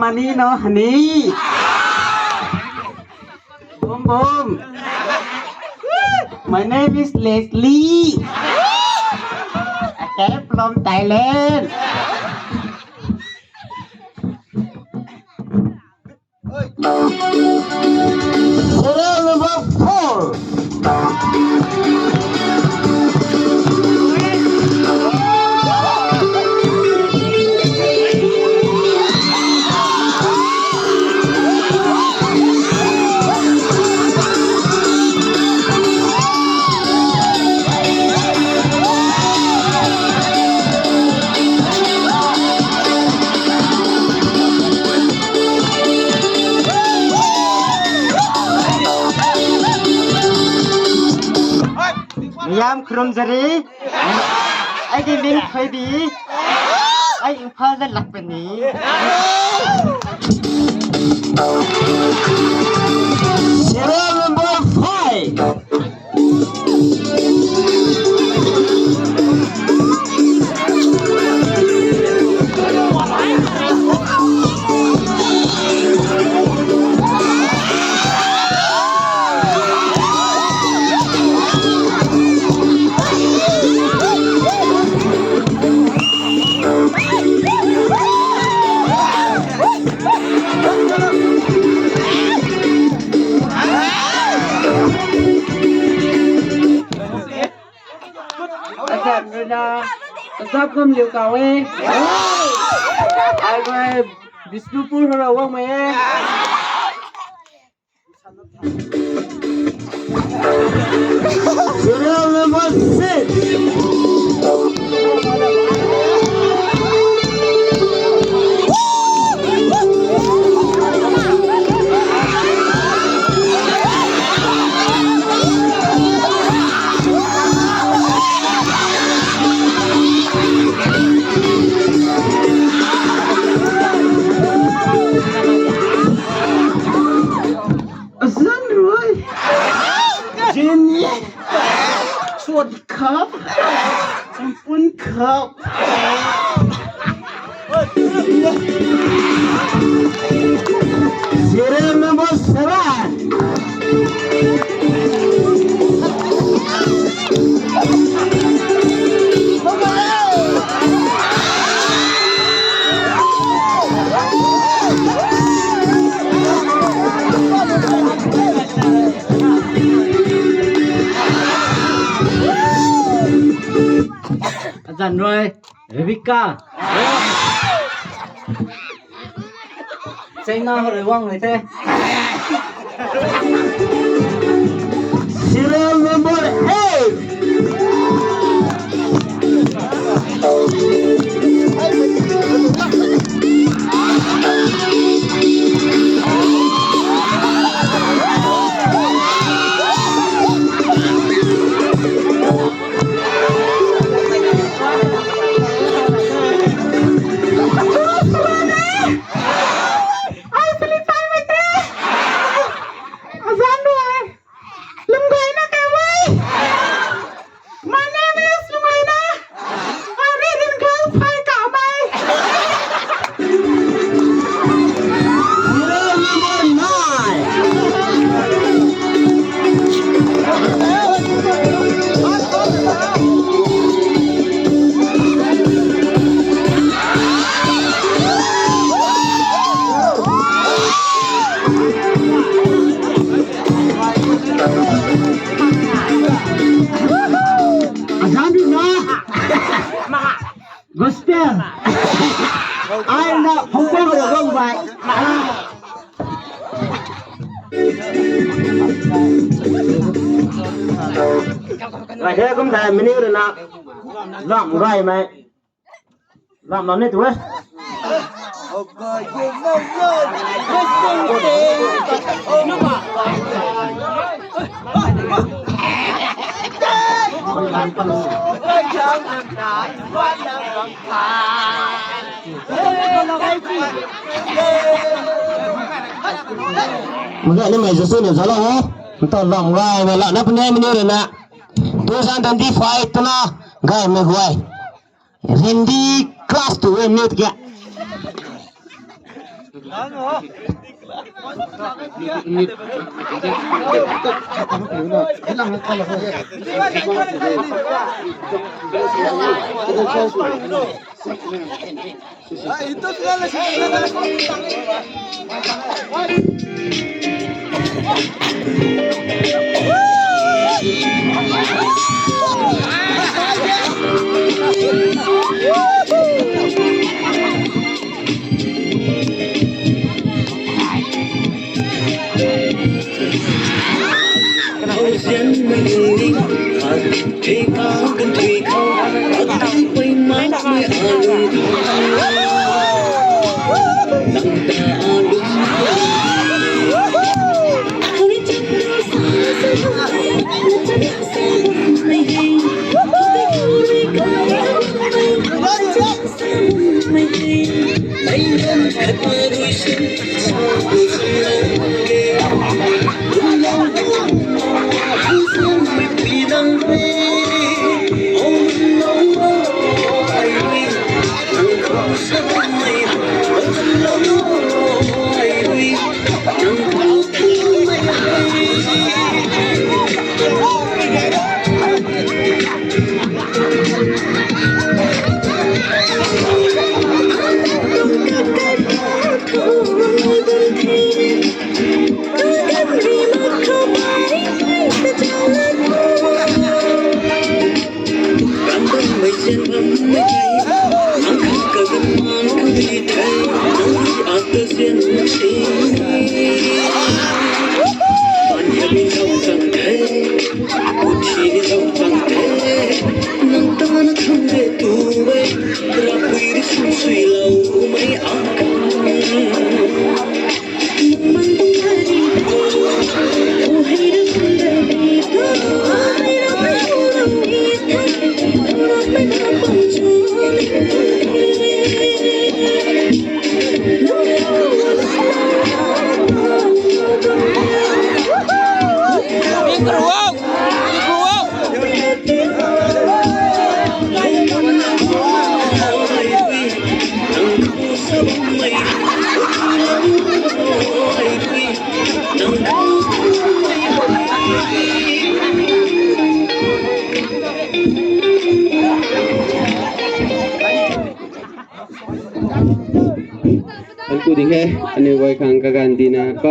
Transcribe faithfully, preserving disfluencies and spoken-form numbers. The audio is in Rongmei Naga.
Ani no hani. Boom boom. My name is Leslie. I came from Thailand. Serial number four. Miyam khrum zari. Ai di min khui di. Ai Imphal da lak puni. Serial number five. Azan ruina, azap kum liu kaw e. Ai mai Bishnupur hura wang mai e. Serial number six. Azan rui. Jin ye. Suat khap. Champun khap. Serial number seven. Azan rui, Rebecca. China hou rui wang rui the. Serial number eight. Ai, Philippine mei te. Azan rui. Lunggaina kawei. My name is Lunggaina. I read in class five kamei. Serial number nine. Azan rui na. Gospel. Ai na hong kong rui gong bai. Rai he kum thei mini rui na. Lam rai mei. Lam lam ni tu e. Mage ni mei Jisu ni zalo o. Nto lam rai mei la na pune mini rui na. Two thousand twenty-five tuna gay mei guay. Hindi class two e mute kya. Anku ding he, aniu guay khang kaganv dina.